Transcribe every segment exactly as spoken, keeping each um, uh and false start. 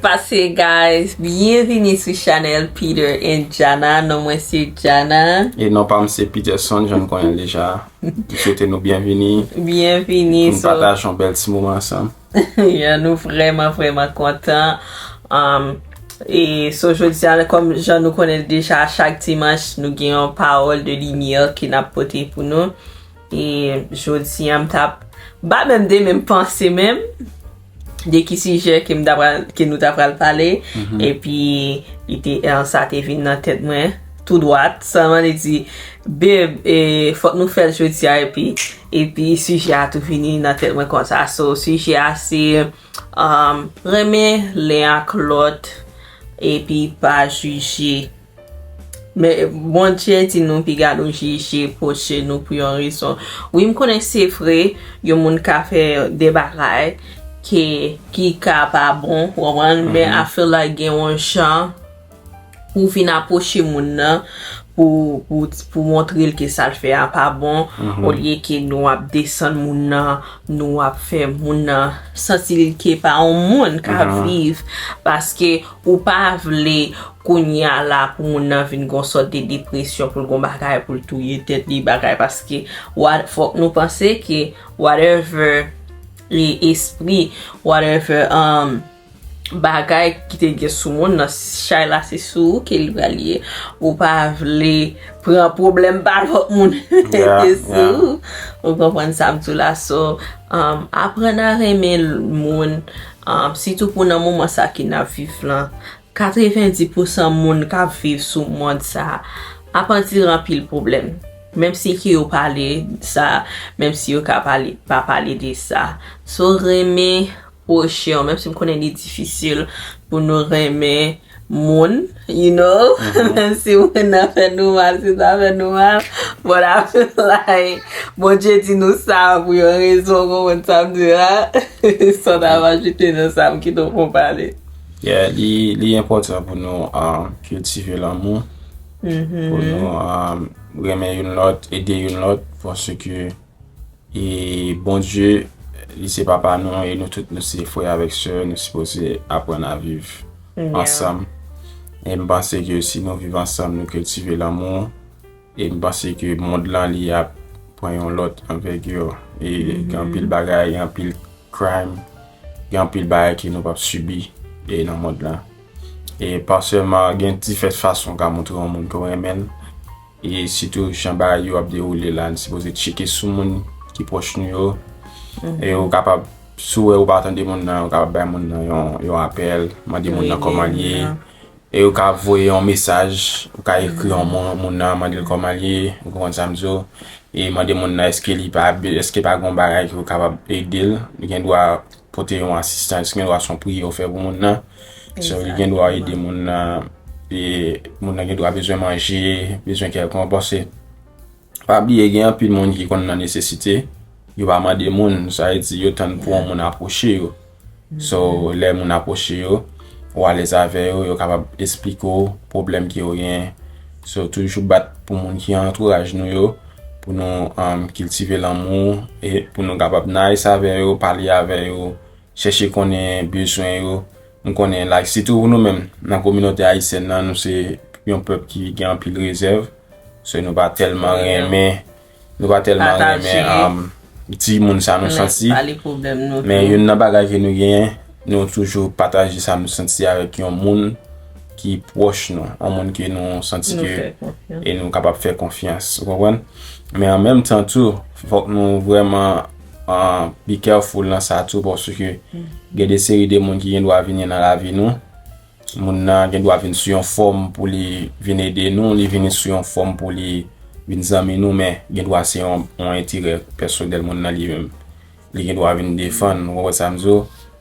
Pase, guys, byenvini sou chanèl Peter and Jana. Non mwen se Jana. E non pa m se Peterson, jan n konnen l deja. M swete nou byenvini. Byenvini. Pou n pataje yon bèl ti moman ansanm. Yeah, nou vrèman, vrèman kontan. Um, e so jodi a, kòm jan nou konnen l deja, chak dimanch nou gen yon pawòl de limyè ke n ap pote pou nou. E jodi a, m t ap, m pa menm de menm panse menm de ki sijè ke m ta pral, ke nou ta pral pale. Epi li te, eh, sa te vin nan tèt mwen tou dwat. Sèlman li di, babe, eh, fòk nou fè l jodi a. Epi, epi sijè a tou vini nan tèt mwen konsa. So, sijè a se, um, renmen len ak lòt epi pa jije. Men Bondye di nou piga nou jije pwoche nou pou yon rezon. Wi, m konnen se vre, yon moun ka fè de bagay ke, ki ka pa bon, w konprann, men I feel like gen yon jan pou vin apwoche moun nan, pou, pou, pou montre l ke sa l fè a pa bon, olye ke nou ap desann moun nan, nou ap fè moun nan santi l ke pa yon moun ka viv, paske ou pa vle kounye a la pou moun nan vin gon sòt de depresyon, pou l gon bagay, pou l touye tèt li, bagay, paske what, fòk nou panse ke whatever e espri, whatever, um, bagay ki te gen sou moun nan, chay la se sou ou ke li pral ye. Ou pa vle pran pwoblèm pa lòt moun ki te sou ou. Ou konprann sa m di w la? So, um, aprann a renmen moun, um, sitou pou nan moman sa ke n ap viv lan. Katrevenndis pousan moun k ap viv sou mond sa ap andire anpil pwoblèm. Menm si ke yo pale sa, menm si yo ka pale, pa pale de sa. So, renmen pwochen w, menm si m konnen li difisil pou nou renmen moun, you know, menm si moun nan fè nou mal, si sa fè nou mal, but I feel like Bondye di nou sa pou yon rezon, w konprann sa m di la? San ap ajoute nan sa m kite w pou pale. Yeah, li, li enpòtan pou nou, ah, kiltive lanmou, pou nou, ah, renmen youn lòt, ede youn lòt, paske e Bondye, li se papa nou, e nou tout nou se frè avèk sè, nou sipoze aprann a viv ansanm. E m panse ke si nou viv ansanm, nou kiltive lanmou, e m panse ke mond lan li ap pran yon lòt anvègi. E gen anpil bagay, gen anpil crime, gen anpil bagay ke nou p ap sibi e nan mond lan. E pa sèlman gen divès fason w ka montre yon moun ke w renmen l, e sitou jan bagay yo ap dewoule la, n sipoze tcheke sou moun ki pwòch nou yo. E ou kapab, si w wè ou pa tande moun nan, ou kapab bay moun nan yon, yon apèl, mande moun nan kòman l ye. E ou ka voye yon mesaj, ou ka ekri yon moun, moun nan, mande l kòman l ye, ou konprann sa m di w. E mande moun nan èske li pa, èske pa gen yon bagay ki ou kapab ede l, li gen dwa pote yon asistans, gen dwa se yon priyè ou fè pou moun nan. So, li gen dwa ede moun nan, e moun nan gen dwa bezwen manje, bezwen kèlkonk, paske pa bliye, gen anpil moun ki konn nan nesesite, yo pa mande moun, sa vle di yo tann pou yon moun apwoche yo. So, lè moun apwoche yo, ou alèz avè yo, yo kapab esplike w pwoblèm ke yo genyen. So, toujou bat pou moun ki antouraj nou yo, pou nou, um, kiltive lanmou, e pou nou kapab nice avè yo, pale avè yo, chèche konnen bezwen yo. M konnen, like, sitou nou menm, nan kominote ayisyèn nan, nou se yon pèp ki gen anpil rezèv. So, nou pa tèlman renmen, nou pa tèlman renmen, um, di moun sa nou santi. Men youn nan bagay ke nou genyen, nou toujou pataje sa nou santi avèk yon moun ki pwòch nou, yon moun ke nou santi ke e nou kapab fè konfyans, ou konprann? Men an menm tan tou, fòk nou vrèman, uh, be careful nan sa tou, paske gen de seri de moun ki gen dwa vini nan lavi nou. Moun nan gen dwa vin sou yon fòm pou li vin ede nou, li vini sou yon fòm pou li vin zanmi nou, men gen dwa se yon, yon enterè pèsonèl moun nan li menm. Li gen dwa vin defann, ou konprann sa m di w?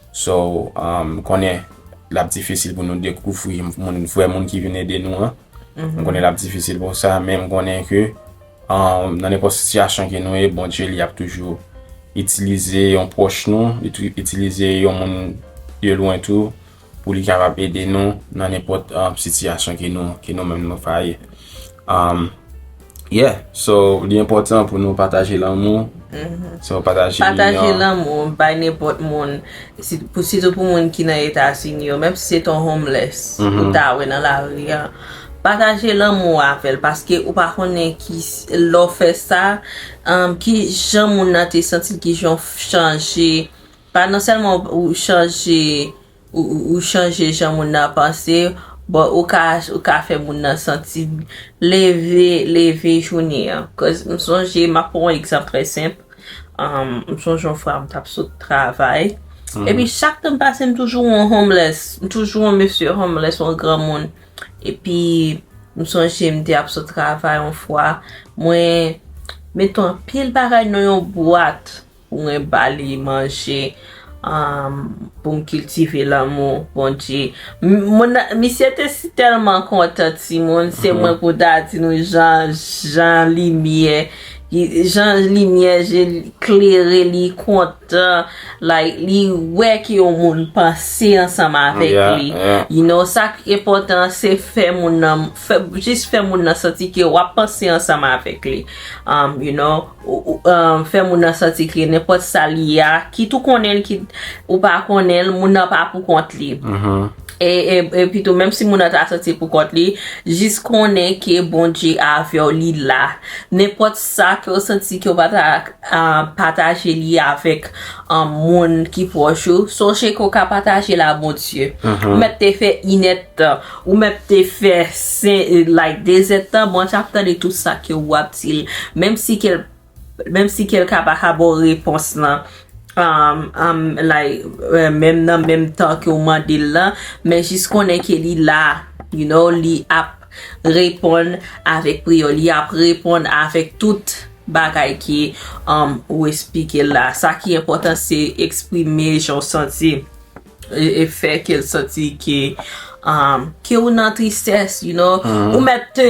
So, um, m konnen l ap difisil pou nou dekouvri moun, vrè moun ki vin ede nou an. M konnen l ap difisil pou sa, men m konnen ke, um, nan nenpòt sitiyasyon ke nou ye, Bondye li ap toujou itilize yon pwòch nou, li tou itilize yon moun de lwen tou, pou li kapab ede nou nan nenpòt, um, sitiyasyon ke nou, ke nou menm nou pa ye. Um, yeah, so, li enpòtan pou nou pataje lanmou, So, pataje li Pataje an. Lanmou bay nenpòt moun, si- pou- sitou pou moun ki nan Etazini yo, menm si se ton homeless Mhm. ou ta wè nan lari a. Pataje lanmou avè l, paske ou pa konnen ki s- lè w fè sa, um, ki jan moun nan te santi l, ki jan w chanje. Pa non sèlman ou chanje, ou, ou, ou chanje jan moun nan panse, but ou ka, ou ka fè moun nan santi leve, leve jounen an. Cause m sonje, m ap pran yon egzanp trè senp. Um, m sonje yon fwa m t ap sot travay. Epi chak tan m pase, m toujou wè yon homeless. M toujou wè yon mesye homeless, yon granmoun. Epi m sonje m te ap sot travay yon fwa. Mwen mete yon pil bagay nan yon bwat pou mwen ba li manje, um, pou m kiltive lanmou Bondye. M- Moun nan- misye te si tèlman kontan, timoun, se mwen pou ta di nou jan, jan limyè, jan limyè je klere li kontan, like, li wè ke yon moun panse ansanm avèk Yeah, li. Yeah. You know, sa ki enpòtan se fè moun nan, fè, jis fè moun nan santi ke w ap panse ansanm avèk li. Um, you know, ou- ou- um, fè moun nan santi ke nenpòt sa li ye a, kit ou konnen l, kit ou pa konnen l, moun nan pa pou kont li. E, e, epi tou, menm si moun nan ta santi l pou kont li, jis konnen ke Bondye avè w, li la. Nenpòt sa ke w santi ke w pa ta uh, pataje li avèk um, moun ki pwòch ou, sonje ke w ka pataje l a Bondye. Ou mèt te fè inèdtan, ou mèt te fè sen, like, dezèdtan, Bondye ap tande tout sa ke w ap di l. Menm si ke l, menm si ke l ka pa ka ba w repons lan, um, um, like, euh, menm nan menm tan ke w mande l lan, men jis konnen ke li la, you know, li ap reponn avèk priyè, li ap reponn avèk tout bagay ki um, ou esplike l la. Sa ki enpòtan se eksprime jan w santi e, e fè ke l santi ke um, ke ou nan tristès, you know. Ou mèt te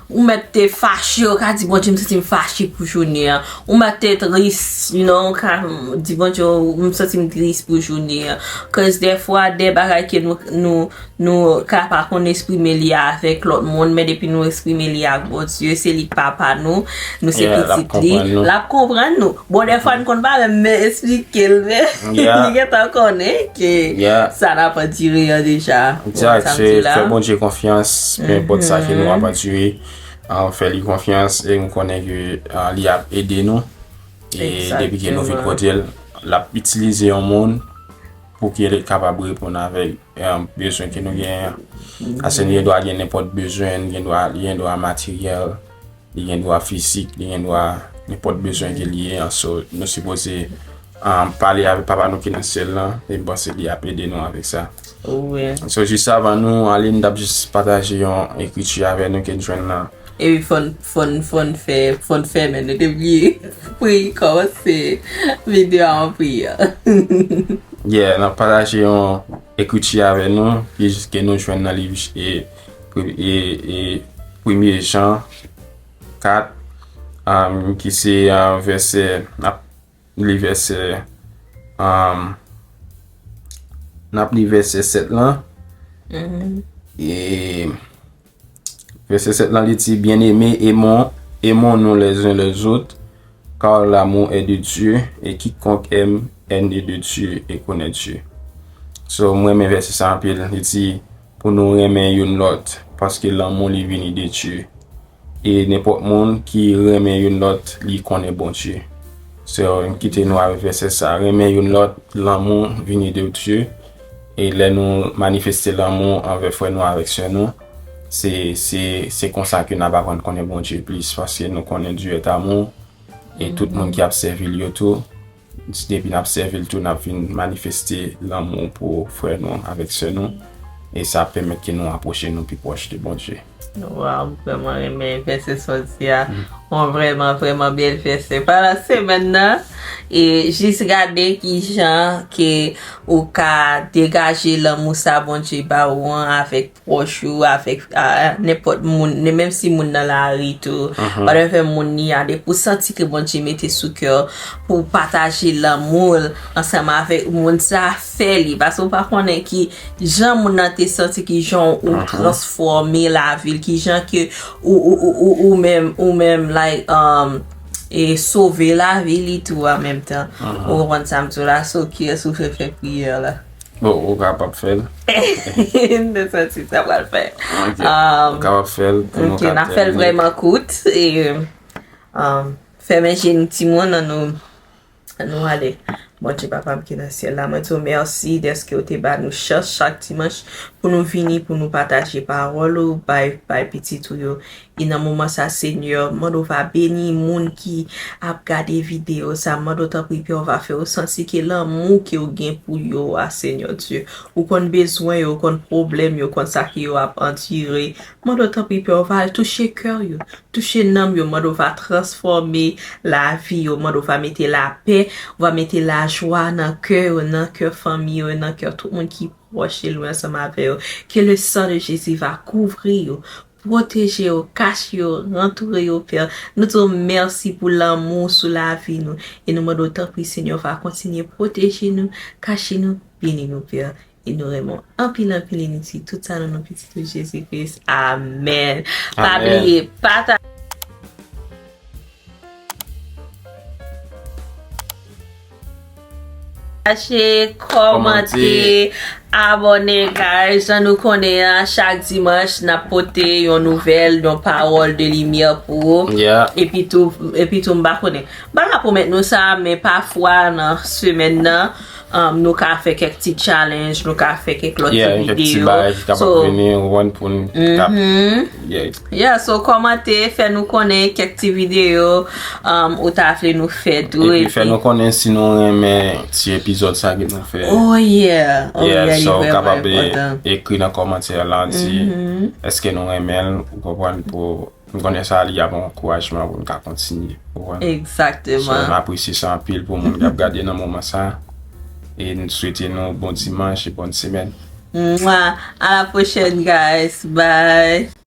ou mèt te fache, ou ka di Bondye m santi m fache pou jounen an. Ou mèt te tris, you know, ou ka di Bondye m santi m tris pou jounen an. Cause dèfwa de bagay ke nou nou nou ka pa konn eksprime li avèk lòt moun, men depi nou eksprime li ak Bondye, se li k papa nou, nou se pitit li, l ap konprann nou. Bon, dèfwa n konn pa menm men esplike l, men li gentan konnen ke sa n ap andire an deja. Egzak, se fè Bondye konfyans, pe enpòt sa ke nou ap andire, fè li konfyans e nou konnen ke li ap ede nou. E depi ke nou vin kote l, l ap itilize yon moun pou ke li kapab reponn avèk um, bezwen ke nou genyen an. Paske nou gen dwa gen nenpòt bezwen, nou gen dwa, li gen dwa materyèl, li gen dwa fizik, li gen dwa nenpòt bezwen ke li ye an. So, nou sipoze um, pale avèk Papa nou ki nan syèl lan, e m panse li ap ede nou avèk sa. So, jis avan nou ale, m t ap jis pataje yon ekriti avè nou ke n jwenn nan. Epi fò n, fò n, fò n fè, fò n fèmen, nou te bliye pri, kòmanse videyo a an priyè. Yeah, n ap pataje yon ekriti avè nou, ki, ke nou jwenn nan liv e, e, e premye Jan kat, um, ki se uh, vèsè, n ap li vèsè, um, n ap li vèsè sèt lan. E vèsè sèt lan, li di, Bien-aimés, aimons, aimons-nous les uns les autres, car l'amour est de Dieu, et quiconque aime est né de Dieu et connaît Dieu. So, mwen renmen vèsè sa anpil. Li di pou nou renmen youn lòt, paske lanmou li vini de Dye. E nenpòt moun ki renmen youn lòt, li konnen Bondye. So, m kite nou avèk vèsè sa. Renmen youn lòt, lanmou vini de Dye. E lè nou manifeste lanmou anvè frè nou avèk sè nou, se, se, se konsa ke n ap aprann konnen Bondye plis, paske nou konnen Dieu est amour. E tout moun ki ap sèvi l yo tou, depi n ap sèvi l tou, n ap vin manifeste lanmou pou frè nou avèk sè nou. E sa ap pèmèt ke nou rapwoche nou pi pwòch de Bondye. Waw, m vrèman renmen vèsè sa w di a. Yon vrèman, vrèman bèl vèsè. Pandan semèn nan, e jis gade kijan ke ou ka degaje lanmou sa Bondye ba ou an avèk pwòch ou, avèk a, nenpòt moun, ne menm si moun nan lari tou, whatever moun li a, depi w santi ke Bondye mete sou kè w pou w pataje lanmou l ansanm avèk moun sa, fè li. Paske w pa konnen ki jan moun nan te santi, ki jan ou transfòme lavi l, ki jan ke ou, ou, ou, ou, ou menm, ou menm, like, um, e sove lavi li tou an menm tan. Ou konprann sa m di w la, so kiyès ou vle fè priyè la? Bon, ou kapab fè l. M te santi sa pral fè. Ok. Ou kapab fè l pou nou Ok, ka n ap fè l tèmine. Vrèman kout. E, um, fèmen je nou timoun, ann nou, ann nou ale. Bondye papa m ki nan syèl la, mwen di w mèsi dèske w te ba nou chans chak dimanch pou nou vini, pou nou pataje pawòl ou bay, bay pitit ou yo. E nan moman sa, Senyè, mande w va beni moun ki ap gade videyo sa. Mande w tanpri, Pè, w va fè yo santi ke lanmou ke w gen pou yo a, Senyè Dye. Ou konn bezwen yo, ou konn pwoblèm yo, ou konn sa ke yo ap andire. Mande w tanpri, Pè, w va touche kè yo, touche nanm yo. Mande w va transfòme lavi yo. Mande w va mete lapè, w va mete lajwa nan kè yo, nan kè fanmi yo, nan kè tout moun ki pwòch e lwen ansanm avè yo. Que le sang de Jésus va couvrir yo, pwoteje yo, kache yo, antoure yo, Pè. Nou di w mèsi pou lanmou sou lavi nou. E nou mande w tanpri, Senyè, w va kontinye pwoteje nou, kache nou, beni nou, Pè. E nou renmen w anpil, anpil, e nou di tout sa nan non pitit ou Jezi Kris. Amèn. Pa Amèn. Bliye, pataje. Pataje, kòmante, abòne, guys. Jan nou konnen an, chak dimanch, n ap pote yon nouvèl, yon pawòl de limyè pou ou. Yeah. Epi tou, epi tou, m pa konnen. M pa ka pwomèt nou sa, men pafwa nan semèn nan, um, nou ka fè kèk ti challenge, nou ka fè kèk lòt Yeah, ti kèk ti videyo. bagay ki kapab So, vini, ou konprann, pou nou ka. mhm. Yeah. Yeah, so kòmante, fè nou konnen kèk ti videyo, um, ou ta vle nou fè tou. Epi fè nou konnen si nou renmen ti epizòd sa ke nou fè. Oh yeah, oh yeah, Yeah, li so ou vrèman kapab enpòtan. Ekri nan kòmantè la, di Mhm. èske nou renmen l, ou konprann, pou nou konnen sa, li ap yon ankourajman pou nou ka kontinye. Ou konprann? So, Egzakteman. m apresye sa anpil pou moun k ap gade nan moman sa. E n swete nou bon dimanch e bòn semèn. Mwa. À la prochaine, guys. Bye.